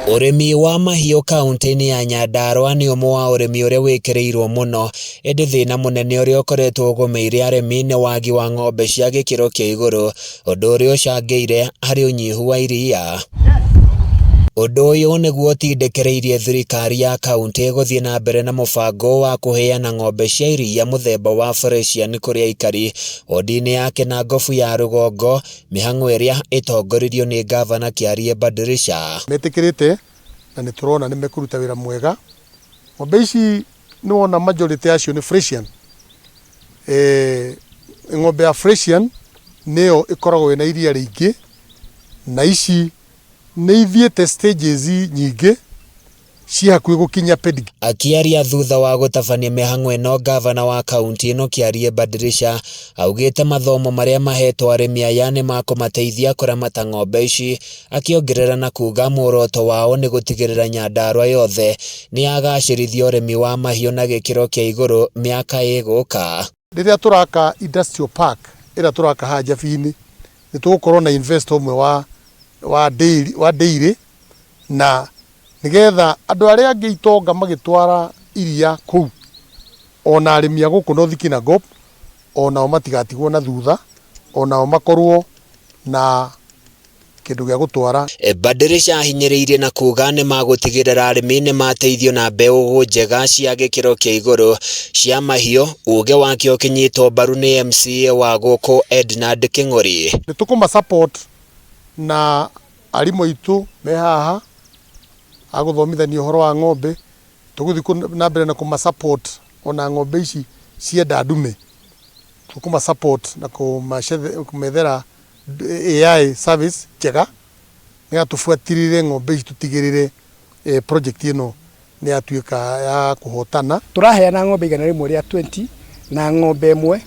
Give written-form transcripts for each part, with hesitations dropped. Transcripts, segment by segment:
Ũrĩmi wa mahiũ kauntĩ-inĩ ya Nyandarua nĩ ũmwe wa ũrĩmi ũrĩa wĩkĩrĩirwo mũno, ĩndĩ thĩna mũnene ũrĩa ũkoretwo ũgũmĩire arĩmi nĩ wagi wa ng'ombe cia gĩkĩro kĩa igũrũ, ũndũ ũrĩa ũcangĩire harĩ ũnyihu wa iria. Ũndũ ũyũ nĩguo ũtindĩkĩrĩirie thirikari ya kauntĩ gũthiĩ na mbere na mũbango wa kũheana ng'ombe cia iria mũthemba wa Fresian kũrĩ aikari wodi-inĩ ya Kĩnangobu ya rũgongo, mĩhang'o ĩrĩa ĩtongoririo nĩ ngavana Kĩarie Badirisha. Metĩkĩrĩte na nĩ tũrona nĩ mekũruta wĩra mwega. Ng'ombe ici nĩ wona majority yacio nĩ Fresian. Ng'ombe ya Fresian nĩyo ĩkoragwo ĩna iria rĩingĩ na ici nĩ ithiĩte stages nyingĩ ciĩ hakuhĩ gũkinya pedigree. Akĩaria thutha wa gũtabania mĩhang'o ĩno, ngavana wa kauntĩ ĩno Kĩarie Badirisha augĩte mathomo marĩa mahetwo arĩmi aya nĩ makũmateithia kũramata ng'ombe ici, akĩongerera na kuga muoroto wao nĩ gũtigĩrĩra Nyandarua yothe nĩ yagacĩrithia ũrĩmi wa mahiũ na gĩkĩro kĩa igũrũ mĩaka ĩgũka. Rĩrĩa tũraka industrial park ĩrĩa tũraka haha Njabi-inĩ, nĩ tũgũkorwo na investor ũmwe wa wa dairy, wa dairy na nĩgetha andũ arĩa angĩ itonga magĩtwara iria kũu, ona arĩmi a gũkũ North Kinangop onao matigatigwo na thutha, onao makorwo na kĩndũ gĩa gũtwara. Badirisha ahinyĩrĩirie na kuga nĩ magũtigĩrĩra arĩmi nĩ mateithio na mbeũ njega cia gĩkĩro kĩa igũrũ cia mahiũ, uge wake ũkĩnyitwo mbaru nĩ MCA wa gũkũ Ednard Kĩng'ori. Nĩ tũkũma support na arimũ aitũ me haha a gũthomithania ũhoro wa ng'ombe, tũgũthiĩ na mbere na kũma support ona ng'ombe ici cienda ndume, tũkũma support na kũmethera AI service njega nĩgetha tũbuatĩrĩre ng'ombe ici tũtigĩrĩre project ĩno nĩ yatuĩka ya kũhotana. Tũraheana ng'ombe 120 na ng'ombe ĩmwe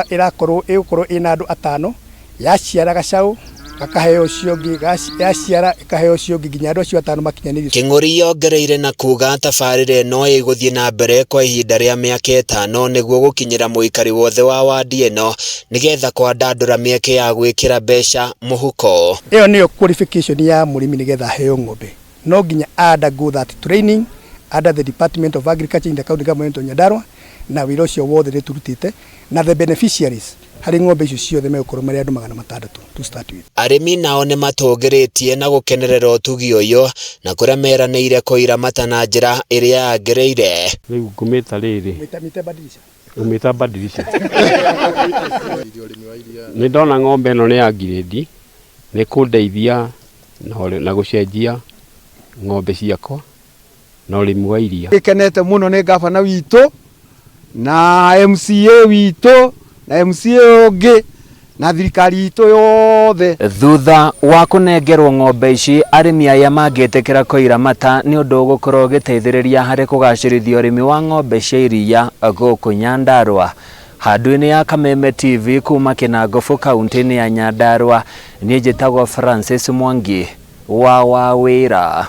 ĩrakorwo ĩgũkorwo ĩna andũ atano, yaciara gacaũ gakaheo ũcio ũngĩ, yaciara ĩkaheo ũcio ũngĩ nginya andũ acio atano makinyanĩrie. Kĩng'ori yongereire na kuga tabarĩra ĩno ĩgũthiĩ na mbere kwa ihinda rĩa mĩaka 5 nĩguo gũkinyĩra mũikari wothe wa wadi ĩno nĩgetha kwandandũra mĩeke ya gwĩkĩra mbeca mũhuko. Ĩyo nĩyo qualification ya mũrĩmi nĩgetha aheo ng'ombe. No nginya undergo that training under the Department of Agriculture in the County Government of Nyandarua, na wĩra ũcio wothe nĩ tũrutĩte, na the beneficiaries harĩ ng'ombe icio ciothe megũkorwo marĩ andũ 600 to start with. Arĩmi nao nĩ matũgĩrĩtie na gũkenerera ũtugi ũyũ na kũrĩa meranĩire kũiramata na njĩra ĩrĩa yagĩrĩire. Rĩu ngũmĩta rĩrĩ. Mĩta Badirisha. Ngũmĩta Badirisha. Nĩ ndona ng'ombe ĩno nĩ ya ngirĩndi, nĩ kũndeithia na gũcenjia ng'ombe ciakwa na ũrĩmi wa iria. Gĩkenete mũno nĩ ngavana witũ na MCA witũ na MCA ũngĩ na thirikari itũ yothe. Thutha wa kũnengerwo ng'ombe ici, arĩmi aya mangĩtĩkĩra kũiramata nĩ ũndũ ũgũkorwo ũgĩteithĩrĩria harĩ kũgacĩrithia ũrĩmi wa ng'ombe cia iria gũkũ Nyandarua. Handũ-inĩ ya Kameme TV kuma Kĩnangobu kaunti-inĩ ya Nyandarua, niĩ njĩtagwo Francis Mwangi wa Wawĩra.